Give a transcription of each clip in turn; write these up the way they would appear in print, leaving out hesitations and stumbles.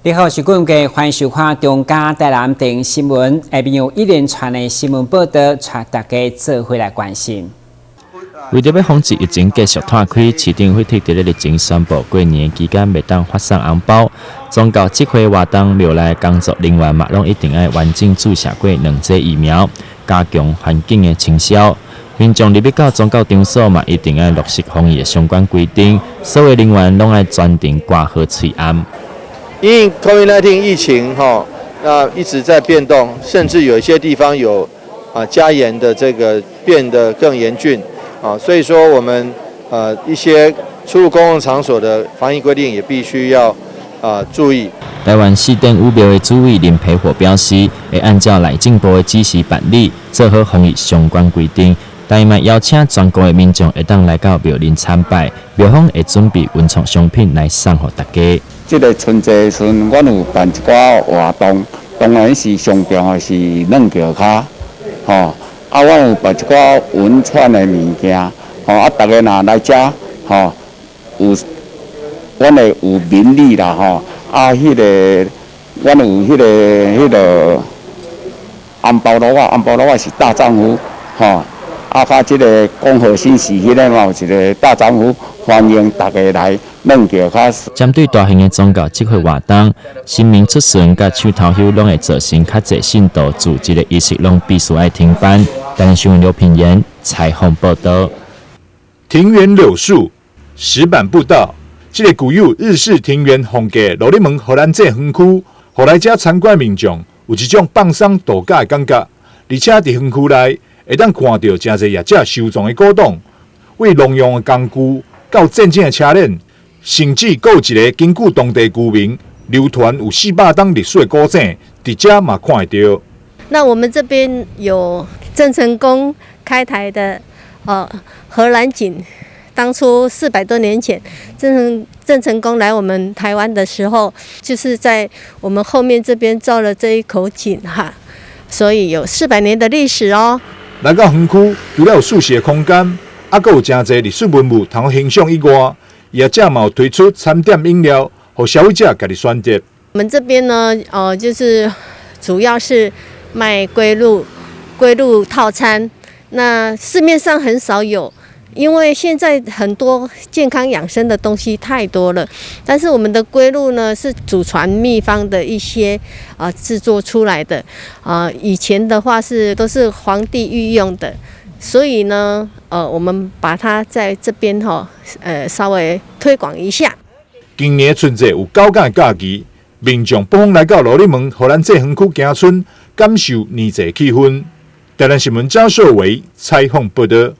你好，是顧嘅歡迎收看中嘉台南電新聞，下面有一連串的新聞報道，帶大家做伙來關心。為著欲防止疫情繼續湠開，市長會特佇咧日前宣布，過年期間袂當發送紅包。宗教集會活動廟內工作人員嘛，攏一定愛完整注射過兩劑疫苗，加強環境的清消。民眾入去到宗教場所嘛，一定愛落實防疫的相關規定。所有人員攏愛全程掛好喙罨。因為 COVID-19 疫情哈，那一直在變動，甚至有一些地方有加嚴的這個變得更嚴峻啊，所以說我們一些出入公共場所的防疫規定也必須要注意。台灣四殿武廟的主委林培火表示，會按照內政部的指示辦理，做好防疫相關規定。但嘛邀請全國的民眾會當來到廟裡參拜，廟方會準備文創商品來送予大家。這个春節的時陣，阮有辦一寡活動，當然是上重要的是軟轎跤，吼啊，阮有辦一寡文創的物件，吼啊，逐家若來遮，吼有，阮會有民禮啦，吼啊，彼个阮有彼个紅包橐仔，紅包橐仔是大丈夫，吼。啊，佮這个恭賀新喜，彼个嘛有一个大丈夫，歡迎大家來軟轎跤。針對大型的宗教集會活動，神明出巡佮手頭香攏會造成較濟信徒組織的儀式，攏必須愛停辦。台南新聞劉品言採訪報道。庭園柳樹、石板步道，這个具有日式庭園風格蘆里門荷蘭井園區，予來遮參觀民眾有一種放鬆度假的感覺，而且佇園區內會當看著誠濟業者收藏的古董，對農用的工具到戰爭的車輪，甚至閣有一个根據當地居民流傳有400冬歷史的古井，佇遮嘛看會著。那我們這邊有鄭成功開台的，荷蘭井，當初400多年前，鄭成功來我們台灣的時候，就是在我們後面這邊造了這一口井哈，所以有400年的歷史哦。來到園區，除了有舒適的空間，猶閣有誠濟歷史文物通欣賞以外，業者嘛有推出餐點飲料，予消費者家己選擇。我們這邊呢，就是主要是賣龜鹿，龜鹿套餐。那市面上很少有，因為現在很多健康養生的東西太多了。但是我們的龜鹿呢，是祖傳秘方的一些製作出來的。以前的話是都是皇帝御用的，所以呢，我們把它在這邊哈，稍微推廣一下。今年春節有9天的假期，民眾不妨來到蘆里門荷蘭井園區行春，感受年節氣氛。台南新聞張秀維採訪報道。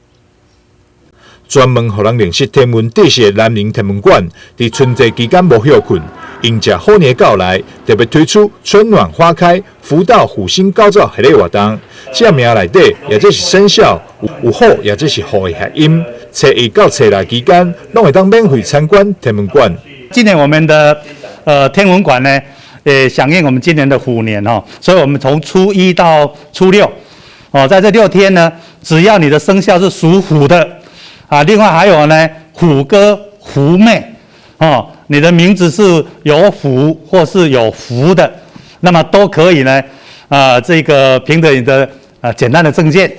專門予人認識天文知識的南寧天文館，佇春節期間無歇睏，迎接虎年到來，特別推出春暖花開、福到虎星高照系列活動。這名內底，也就是生肖有虎，也就是虎的諧音。初一到初六期間，攏會當免費參觀天文館。今年我們的天文館呢，也響應我們今年的虎年哦，所以我們從初一到初六，哦，在這6天呢，只要你的生肖是屬虎的，啊，另外還有呢，虎哥、虎妹，哦，你的名字是有虎或是有福的，那麼都可以呢，啊，這個憑著你的簡單的證件，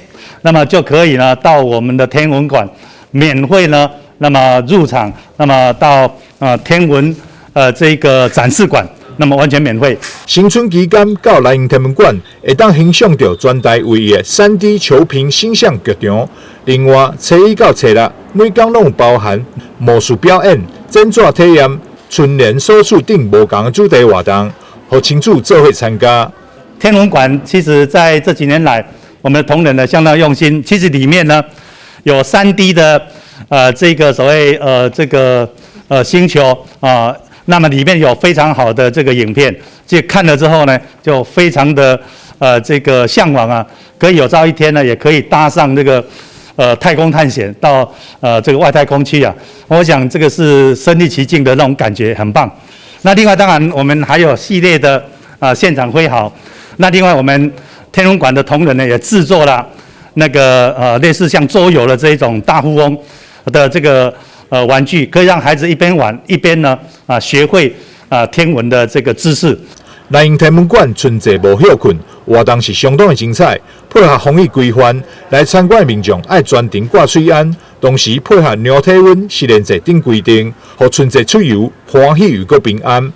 那麼就可以呢到我們的天文館免費呢，那麼入場，那麼到天文這個展示館，那麼完全免費。新春期間到南寧天文館，會當欣賞著全台唯一的3D 球屏星象劇場。另外，初一到初六，每工攏有包含魔術表演、剪紙體驗、春聯鎖厝等無仝的主題活動，予親子做伙參加。天文館其實在這幾年來，我們的同仁呢相當用心。其實裡面呢有3D 的這個所謂這個星球啊，那麼裡面有非常好的這個影片，這看了之後呢，就非常的這個嚮往啊，可以有朝一天呢，也可以搭上這個太空探險到這個外太空去啊。我想這個是身臨其境的那種感覺，很棒。那另外當然我們還有系列的啊現場揮毫。那另外我們天文館的同仁呢也製作了那個類似像桌遊的這一種大富翁的這個玩具，可以讓孩子一邊玩一邊呢學會天文的這個知識。內營天文館春節無歇睏，活動是相當的精彩。配合防疫規範，來參觀的民眾愛全程掛喙罨，同時配合量體溫、實聯制等規定，予春節出遊歡喜又閣平安。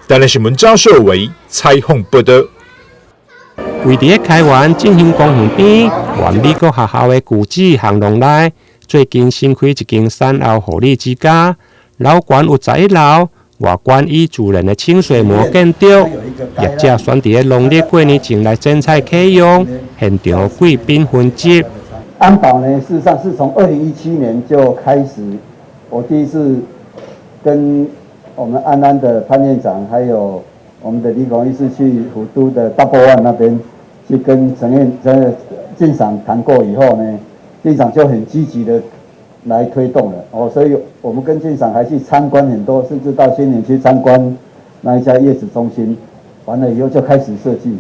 台南新聞張秀偉採訪報導。位佇咧開元振興公園邊，原美國學校的舊址巷弄內，最近新開一間產後護理之家，樓懸有11樓，外觀以自然的清水模建築，業者選佇咧農曆過年前來剪彩啟用，現場貴賓雲集。安保呢，事實上是從2017年就開始，我第一次跟我們安安的潘院長，還有我們的李廣醫師去府都的 Double One 那邊去跟陳院陳鎮長談過以後呢，鎮長就很積極的來推動了哦，所以我們跟鎮長還去參觀很多，甚至到新年去參觀那一家月子中心，完了以後就開始設計，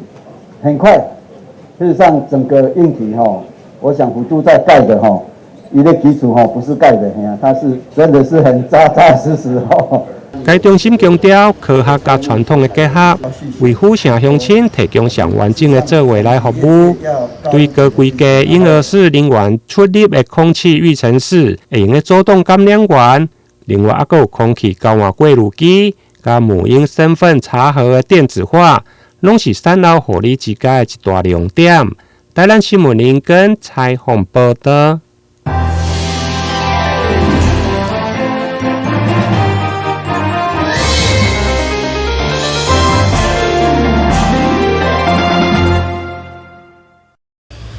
很快，事實上整個硬體哈，我想府都在蓋的哈，伊的基礎哈不是蓋的，它是真的是很扎扎實實哈。該中心強調科學佮傳統的結合，為府城鄉親提供上完整的做未來服務。對高規格嬰兒室人員出入的空氣預層室，會用得主動感染源。另外，猶閣有空氣交換過濾機，佮母嬰身份查核的電子化，攏是產後護理之家的一大亮點。台南新聞林根採訪報導。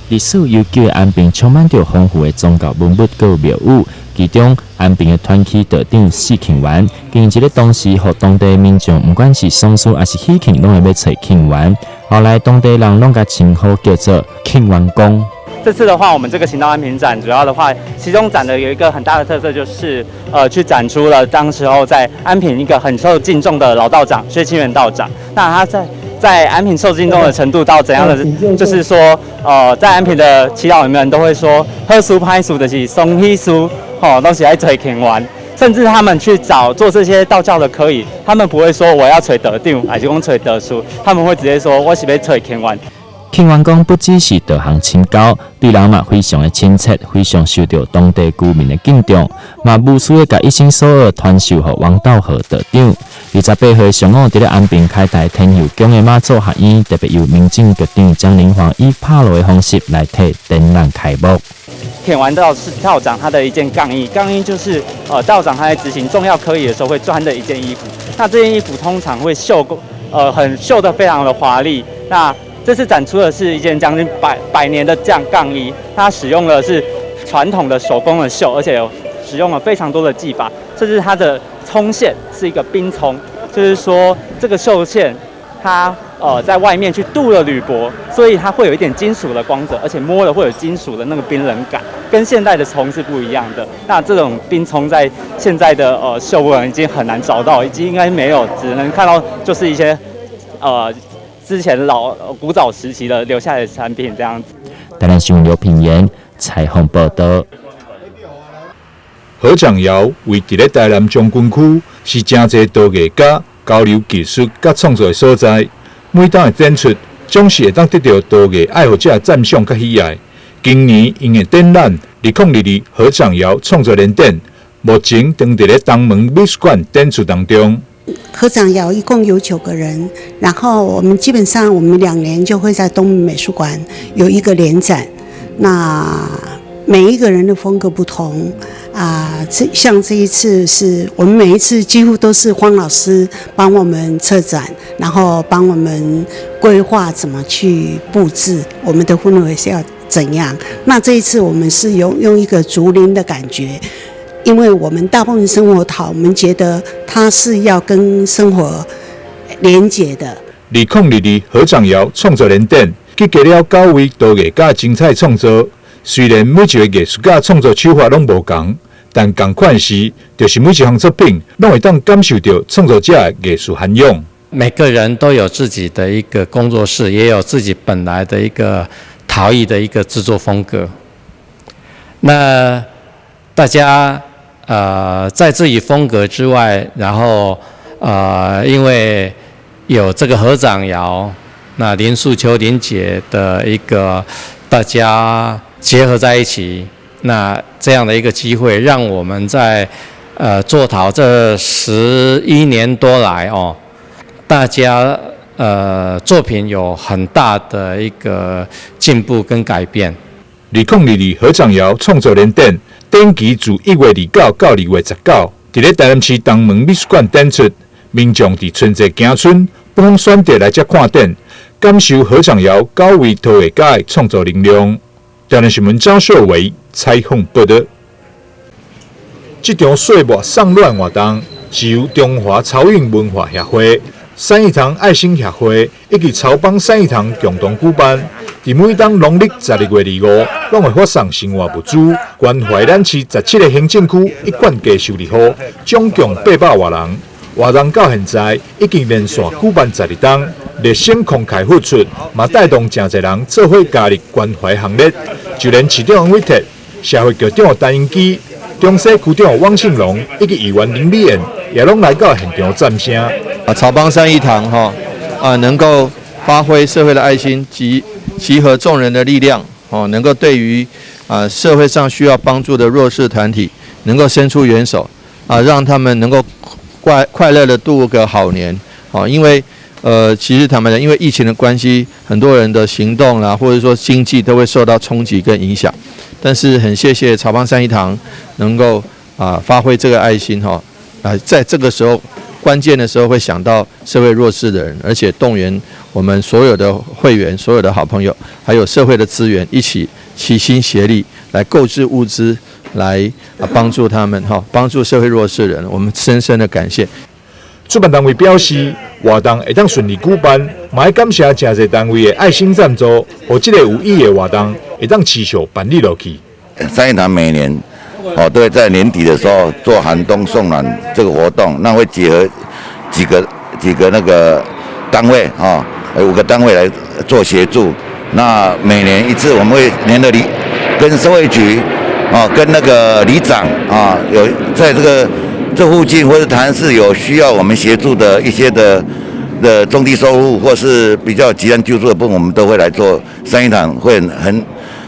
歷史悠久的安平充滿著豐富的宗教文物佮廟宇，其中安平的傳奇道長釋慶元，經營一个當時，予當地民眾毋管是喪事抑是喜慶，攏會欲揣慶元。後來當地人攏共稱呼叫做慶元公。這次的話，我們這個行道安平展主要的話，其中展的有一個很大的特色，就是去展出了當時候在安平一個很受敬重的老道長薛清元道長。那他在安平受敬重的程度到怎樣的？就是說，在安平的耆老們都會說，好事歹事就是喪喜事，吼，攏是愛揣慶元。甚至他們去找做這些道教的科儀，他們不會說我要揣道長，還是講揣道士，他們會直接說我是欲揣慶元。慶元公不只是道行深高，對人嘛非常的親切，非常受著當地居民的敬重，嘛無私的共一生所學傳授予王道和道長。28號上午，佇咧安平開台天佑宮的媽祖學院，特別由民政局長江靈煌以拍鑼的方式來替展覽開幕。慶元道是道長他的一件槓衣，槓衣就是道長他在執行重要科儀的時候會穿的一件衣服。那這件衣服通常會繡過，很繡得非常的華麗。那這次展出的是一件將近百年的這樣槓衣，它使用的是傳統的手工的繡，而且有使用了非常多的技法，甚至它的蔥線是一個冰蔥，就是說這個繡線它在外面去鍍了鋁箔，所以它會有一點金屬的光澤，而且摸了會有金屬的那個冰冷感，跟現代的蔥是不一樣的。那這種冰蔥在現在的繡紋已經很難找到，已經應該沒有，只能看到就是一些之前老古早時期的留下來的產品這樣子。台南新聞劉品言採訪報導。合掌窯位佇咧台南將軍區，是誠濟陶藝家交流技術佮創作的所在。每當的展出，總是會當得著陶藝愛好者讚賞佮喜愛。今年𪜶的展覽2022合掌窯創作聯展，目前正佇咧東門美術館展出當中。合掌窯一共有9個人，然後我們基本上我們2年就會在東門美術館有一個聯展。那每一個人的風格不同啊，這像這一次是我們每一次幾乎都是黃老師幫我們策展，然後幫我們規劃怎麼去佈置我們的氛圍是要怎樣。那這一次我們是用一個竹林的感覺。因為我們大部分生活陶，我們覺得它是要跟生活連結的。2022合掌窯創作聯展，集結了9位陶藝家精彩創作。雖然每一個藝術家創作手法攏無仝，但仝款是，就是每一項作品攏會當感受著創作者的藝術涵養。每個人都有自己的一個工作室，也有自己本來的一個陶藝的一個製作風格。那大家在自己風格之外，然後因為有這個合掌窯，那林素秋林姐的一個大家結合在一起，那這樣的一個機會，讓我們在做陶這11年多來哦，大家作品有很大的一個進步跟改變。2022合掌窯創作聯展，展期自1月29到2月19，佇咧台南市東門美術館展出。民眾佇春節行春，不妨選擇來遮看展，感受合掌窯九位陶藝家的創作能量。台南新聞張秀偉採訪報導。這場歲末送暖活動是由中華潮韻文化協會、三義堂愛心協會以及草幫三義堂共同舉辦。佇每當農曆12月25，攏會發送生活物資，關懷咱市17個行政區一貫低收入戶，總共800外人。活動到現在已經連續舉辦12冬，熱心慷慨付出，嘛帶動誠濟人做伙加入關懷行列。就連市長黃偉哲、社會局長陳英基、中西區長汪慶龍以及議員林美燕，也攏來到現場讚聲。啊，草幫三義堂吼啊，能夠發揮社會的愛心及集合眾人的力量，哦，能夠對於啊社會上需要幫助的弱勢團體，能夠伸出援手，啊，讓他們能夠快快樂的度個好年，哦，因為其實坦白講，因為疫情的關係，很多人的行動啦，或者說經濟都會受到衝擊跟影響。但是很謝謝草幫三義堂能夠啊發揮這個愛心，哈，啊，在這個時候關鍵的時候會想到社會弱勢的人，而且動員我們所有的會員、所有的好朋友，還有社會的資源，一起齊心協力來購置物資，來啊幫助他們，哈，幫助社會弱勢人，我們深深的感謝。主辦單位表示，活動會當順利舉辦，嘛愛感謝誠濟單位的愛心贊助，予這個有意義的活動會當持續辦理落去。三義堂每年哦都會在年底的時候做寒冬送暖這個活動，那會結合幾個那個單位啊，五個單位來做協助。那每年一次，我們會聯合里跟社會局啊，跟那個里長啊，有在這個這附近或者台南市有需要我們協助的一些的中低收入或是比較急難救助的部分，我們都會來做。三義堂會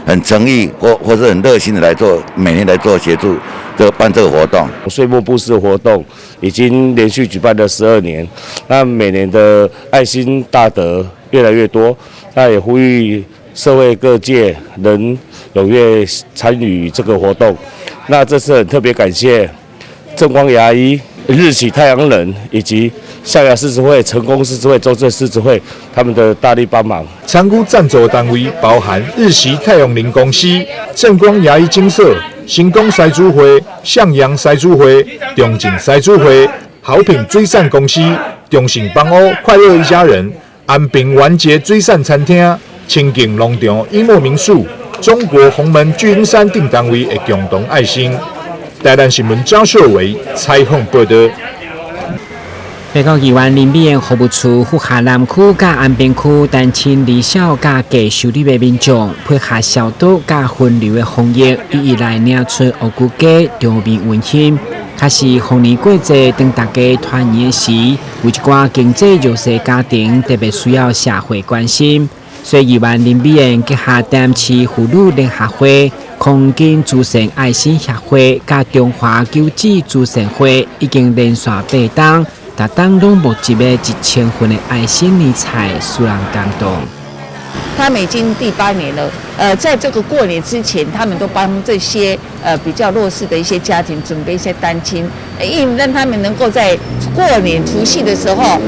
很誠意或是很熱心的來做，每年來做協助，這個辦這個活動。歲末布施活動已經連續舉辦了12年，那每年的愛心大德越來越多，那也呼籲社會各界能踴躍參與這個活動。那這次很特別感謝正光牙醫、日企太陽能以及象牙獅子會、成功獅子會、中正獅子會他們的大力幫忙。參與贊助單位包含日企太陽能公司、正光牙醫診所、成功獅子會、向陽獅子會、中正獅子會、好品水產公司、中信幫屋快樂一家人、安平完結水產餐廳、清境農場一木民宿、中國洪門巨英山等單位的共同愛心。台南新聞張秀維採訪報導。美國議員林美燕服務處符合南區佮安平區單親離小佮低收入的民眾，配合消毒佮分流的防疫，一一來領出烏龜雞，場面溫馨。可是逢年過節，當大家團圓時，有一寡經濟弱勢家庭特別需要社會關心。所以議員林美燕結合台南市婦女聯合會、空間慈善愛心協會、佮中華救濟慈善會，已經連續八冬，逐冬攏募集了1000份的愛心年菜，使人感動。他們已經第八年了，在這個過年之前，他們都幫這些比較弱勢的一些家庭準備一些單親，應讓他們能夠在過年除夕的時候，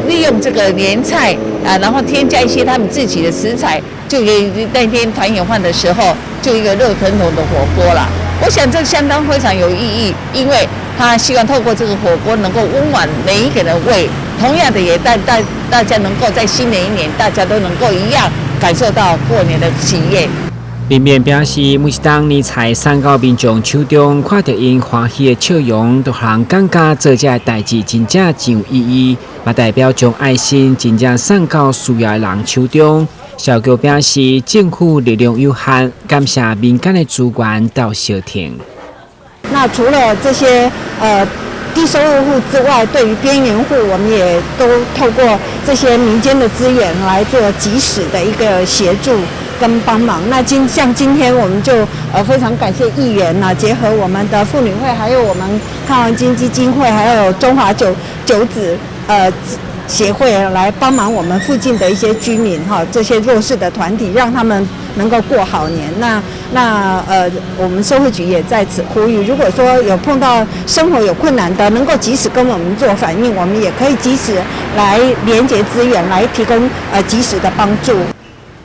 利用這個年菜啊，然後添加一些他們自己的食材，就給那天團圓飯的時候，就一個熱騰騰的火鍋啦。我想這相當非常有意義，因為他希望透過這個火鍋能夠溫暖每一個人的胃，同樣的也帶大家能夠在新的一年，大家都能夠一樣感受到過年的喜悅。林美燕表示，每一冬年菜送到民眾手中，看著𪜶歡喜的笑容，都予人感覺做這个代誌真正真有意義，嘛代表將愛心真正送到需要的人手中。蕭菊表示，政府力量有限，感謝民間的資源鬥相挺。那除了這些低收入戶之外，對於邊緣戶，我們也都透過這些民間的資源來做及時的一個協助跟幫忙。那像今天我們就非常感謝議員呢，結合我們的婦女會，還有我們抗黃金基金會，還有中華九九子協會來幫忙我們附近的一些居民哈，這些弱勢的團體，讓他們能夠過好年。那我們社會局也在此呼籲，如果說有碰到生活有困難的，能夠及時跟我們做反映，我們也可以及時來連結資源，來提供及時的幫助。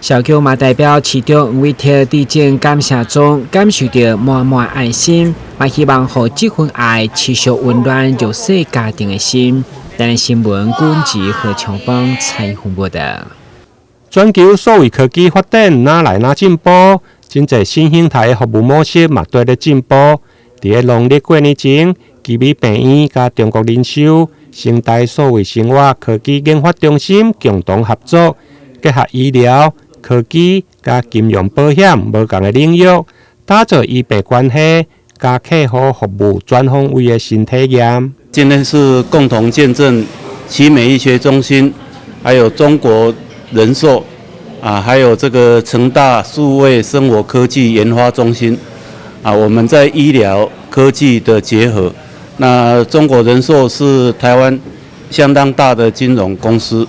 小喬嘛代表市長黃偉哲致贈感謝狀，感受著滿滿愛心，嘛希望予這份愛持續溫暖弱勢家庭的心。台南新聞軍籍何長邦採訪報道。全球數位科技發展愈來愈進步，真濟新形態的服務模式嘛綴咧進步。佇咧農曆過年前，奇美病院佮中國人壽、成大數位生活科技研發中心共同合作，結合醫療、科技佮金融保險無仝的領域，打造醫病關係佮客戶服務全方位的新體驗。今天是共同見證奇美醫學中心，還有中國人壽啊，還有這個成大數位生活科技研發中心啊，我們在醫療科技的結合。那中國人壽是台灣相當大的金融公司，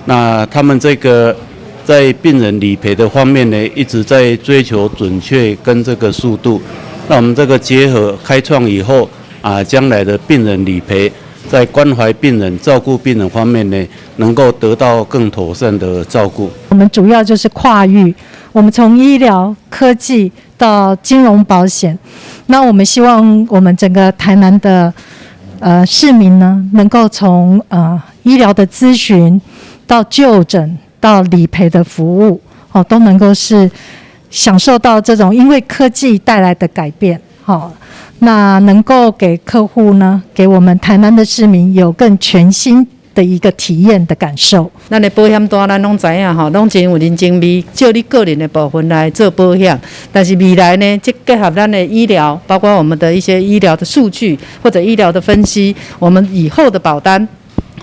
那他們這個在病人理賠的方面呢，一直在追求準確跟這個速度。那我們這個結合開創以後啊，將來的病人理賠，在關懷病人、照顧病人方面呢，能夠得到更妥善的照顧。我們主要就是跨域，我們從醫療科技到金融保險，那我們希望我們整個台南的市民呢，能夠從醫療的諮詢到就診到理賠的服務，哦，都能夠是享受到這種因為科技帶來的改變，好。那能夠給客戶呢，給我們台南的市民有更全新的一個體驗的感受。咱的保險單咱攏知影吼，攏真有人情味，照你個人的部分來做保險。但是未來呢，這結合咱的醫療，包括我們的一些醫療的數據或者醫療的分析，我們以後的保單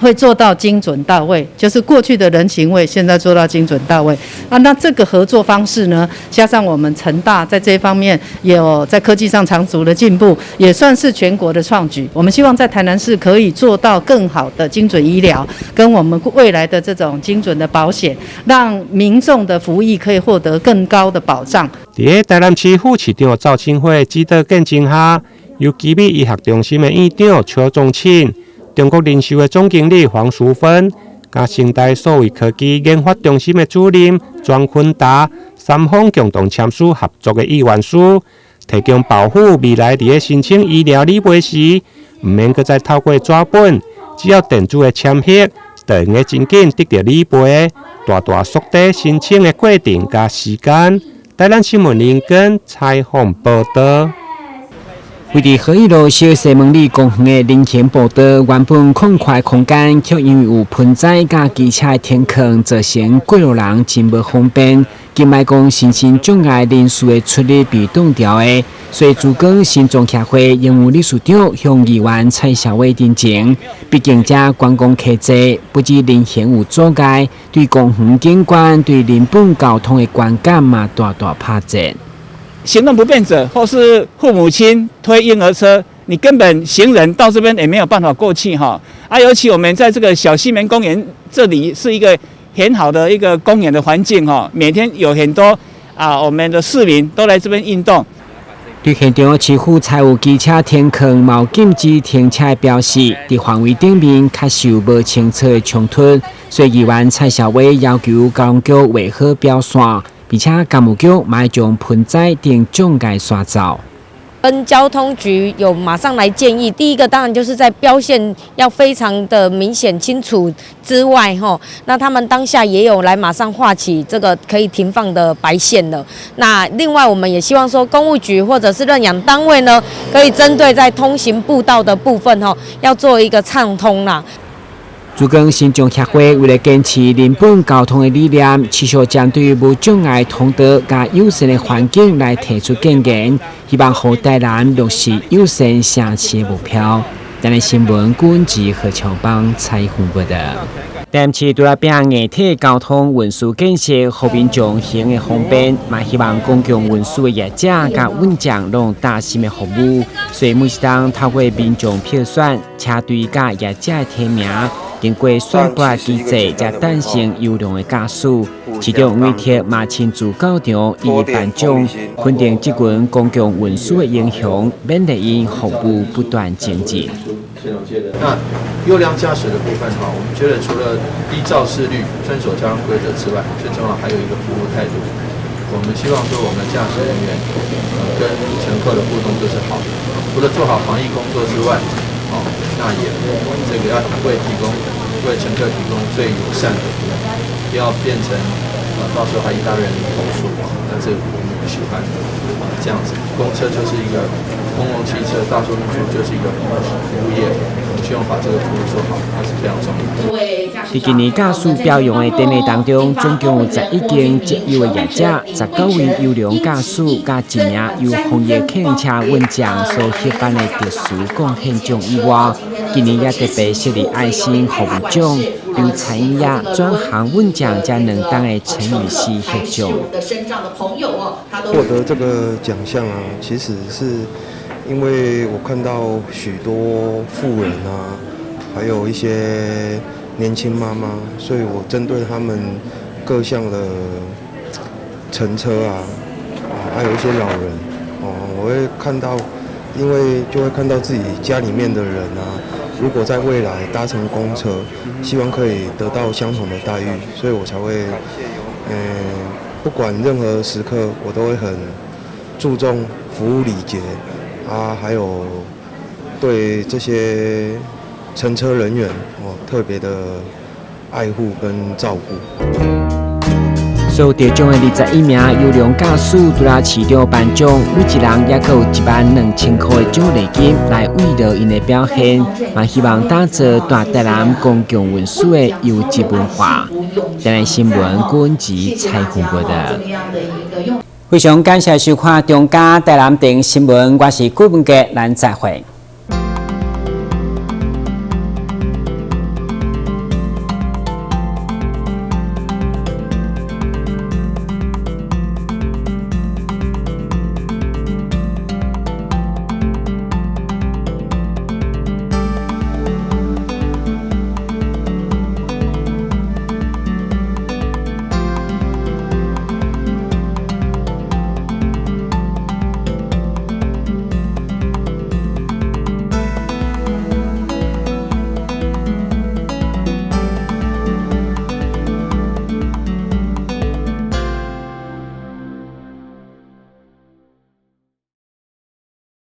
會做到精準到位，就是過去的人情味，現在做到精準到位啊。那這個合作方式呢，加上我們成大在這方面也有在科技上長足的進步，也算是全國的創舉。我們希望在台南市可以做到更好的精準醫療，跟我們未來的這種精準的保險，讓民眾的福益可以獲得更高的保障。佇台南市副市長趙清輝指導見證下，由奇美醫學中心的院長邱宗慶、中國人壽的總經理黃淑芬，佮成大數位科技研發中心的主任莊坤達三方共同簽署合作的意願書，提供保戶未來佇咧申請醫療理賠時，毋免閣再透過紙本，只要電子的簽核，就會用真緊得著理賠，大大縮短申請的過程佮時間。台南新聞林根採訪報道。位佇和義路小西門里公園的人行步道，原本空塊空間，卻因為有盆栽佮機車停囥，造成過路人真無方便。更莫講身心障礙人士的出入被擋牢的，所以珠江身障協會榮譽理事長鄉議員蔡小偉陳情，畢竟遮觀光客濟，不止人行有阻礙，對公園景觀、對人本交通的觀感嘛大大拍折。行動不便者或是父母親推嬰兒車，你根本行人到這邊也沒有辦法過去哈。啊，尤其我們在這個小西門公園這裡是一個很好的一個公園的環境哈，每天有很多啊，我們的市民都來這邊運動。對現場市府採有機車停囥、無禁止停車的標示，佇範圍頂面確實有無清楚的衝突，所以議員蔡小偉要求交通局畫好標線。而且，工務局嘛將盆栽等障礙刷走。跟交通局有馬上來建議，第一個當然就是在標線要非常的明顯清楚之外，吼，那他們當下也有來馬上畫起這個可以停放的白線了。那另外，我們也希望說，工務局或者是認養單位呢，可以針對在通行步道的部分，吼，要做一個暢通啦。珠江身障協會為了堅持人本交通的理念，持續針對無障礙通道佮友善的環境來提出建言，希望予台南落實友善城市的目標。台南新聞郭志何長邦採訪報導。台南市除了拼硬體交通運輸建設，予民眾行的方便，嘛希望公共運輸的業者佮運將攏貼心的服務。所以每一冬透過民眾票選車隊佮業者的提名，經過選拔機制，才誕生優良的駕駛。市長吳鐵嘛親自到場一一頒獎，肯定這群公共運輸的英雄，勉勵𪜶服務不斷精進。那優良駕駛的部分哈，我們覺得除了低肇事率、遵守交通規則之外，最重要還有一個服務態度。我們希望說，我們的駕駛人員跟乘客的互動都是好的。除了做好防疫工作之外，哦，那也這個要為乘客提供最友善的服務，不要變成到時候還一大堆人投訴啊，那這個我們不喜歡這樣子。公車就是一個公共汽車，大眾運輸就是一個服務業，我們希望把這個服務做好，還是非常重要。佇今年駕駛表揚的典禮當中，總共有11間績優的業者，19位優良駕駛，佮一名由防疫客車運將所協辦的特殊貢獻獎以外，今年也特別設立愛心服務獎，由餐飲業轉行運將這兩檔的陳雨希獲獎。獲得這個獎項啊，其實是因為我看到許多婦人啊，還有一些年輕媽媽，所以我針對他們各項的乘車啊，還有一些老人哦，我會看到，因為就會看到自己家裡面的人啊，如果在未來搭乘公車，希望可以得到相同的待遇，所以我才會，不管任何時刻，我都會很注重服務禮節啊，還有對這些乘車人員哦特別的愛護跟照顧。所有得獎的21名優良駕駛，除了市長頒獎，每一人也閣有1萬2千塊的獎勵金來慰勞𪜶的表現，嘛希望打造大台南公共運輸的優質文化。台南新聞郭志採訪報導。非常感謝收看中嘉台南電新聞，我是郭文傑，咱再會。